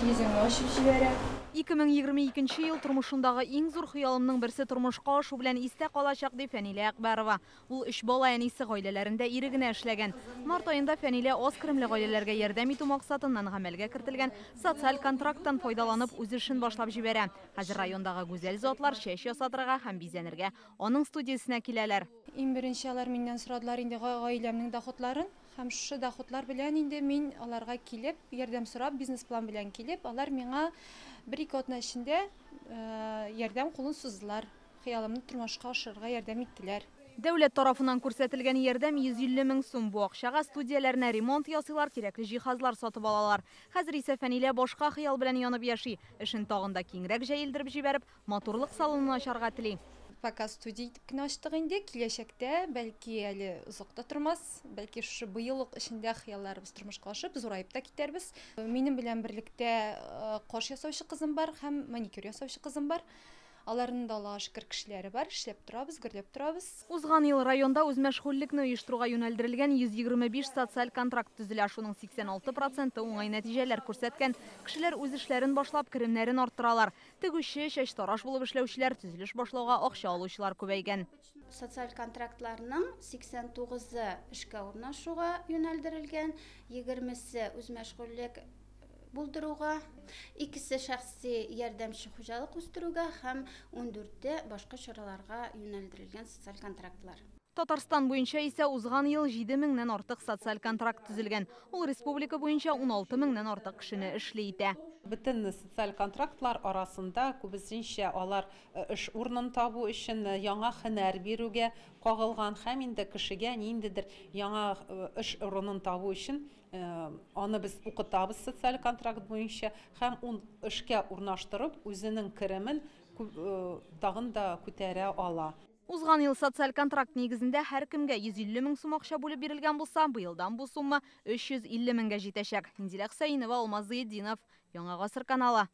Йөзеңне ачып җибәрә. 2022 ел тормышындагы иң зур хыялымның берсе тормышка ашу белән истә калачак, ди Фәнилә Әкбәрова. Ул өч бала әнисе, гаиләләрендә ире генә эшләгән. Март аенда Фәнилә аз керемле гаиләләргә ярдәм итү максатыннан гамәлгә кертелгән социаль контракттан файдаланып үз эшен башлап җибәрә. Хәзер райондагы гүзәл затлар чәч ясатырга һәм бизәнергә аның студиясенә киләләр. Иң беренче алар миннән сорадылар инде гаиләмнең доходларын. Һәм шушы доходлар белән инде мин аларга килеп, ярдәм сорап, бизнес-план белән килеп, алар миңа бер-ике атна эчендә ярдәм кулын суздылар. Хыялымны тормышка ашырырга ярдәм иттеләр. Дәүләт тарафыннан күрсәтелгән ярдәм 150 мең сум. Бу акчага студияләренә ремонт ясыйлар, кирәкле җиһазлар сатып алалар. Хәзер исә Фәнилә башка хыял белән янып яши. Эшен тагын да киңрәк җәелдереп җибәреп, матурлык салонын ачарга тели. Пока студия итеп кенә ачтык инде. Киләчәктә, бәлки әле озак та тормас, бәлки шушы быел ук эчендә хыялларыбыз тормышка ашып, зураеп та китәрбез. Минем белән берлектә каш ясаучы кызым бар һәм маникюр ясаучы кызым бар. Аларның да Аллага шөкер кешеләре бар, эшләп торабыз, гөрләп торабыз. Узган ел районда үзмәшгульлекне оештыруга юнәлдерелгән 125 социаль контракт төзелә. Шуның 86 проценты уңай нәтиҗәләр күрсәткән. Кешеләр үз эшләрен башлап, керемнәрен арттыралар. Тегүче, чәчтараш булып эшләүчеләр, төзелеш башлауга акча алучылар күбәйгән. Социаль контрактларның 89-ы эшкә урнашуга юнәлдерелгән, 20-се үзмәшгульлек булдыруга, икесе шәхси ярдәмче хуҗалык үстерүгә һәм 14-те башка чараларга юнәлдерелгән социаль контрактлар. Татарстан буенча исә узган ел 7 меңнән артык социаль контракт төзелгән. Ул республика буенча 16 меңнән артык кешене эшле итә. Бөтен социаль контрактлар арасында күбесенчә алар эш урынын табу өчен яңа һөнәр бирүгә кагылган һәм инде кешегә ниндидер яңа эш урынын табу өчен аны без укытабыз социаль контракт буенча һәм ул эшкә урнаштырып үзенең керемен тагын да күтәрә ала. Узган ел социаль контракт нигезендә һәркемгә 150 мең сум акча бүлеп бирелгән булса, быелдан бу сумма 350 меңгә җитәчәк. Инзилә Хөсәенова, Алмаз Зыятдинов, Яңа Гасыр каналы.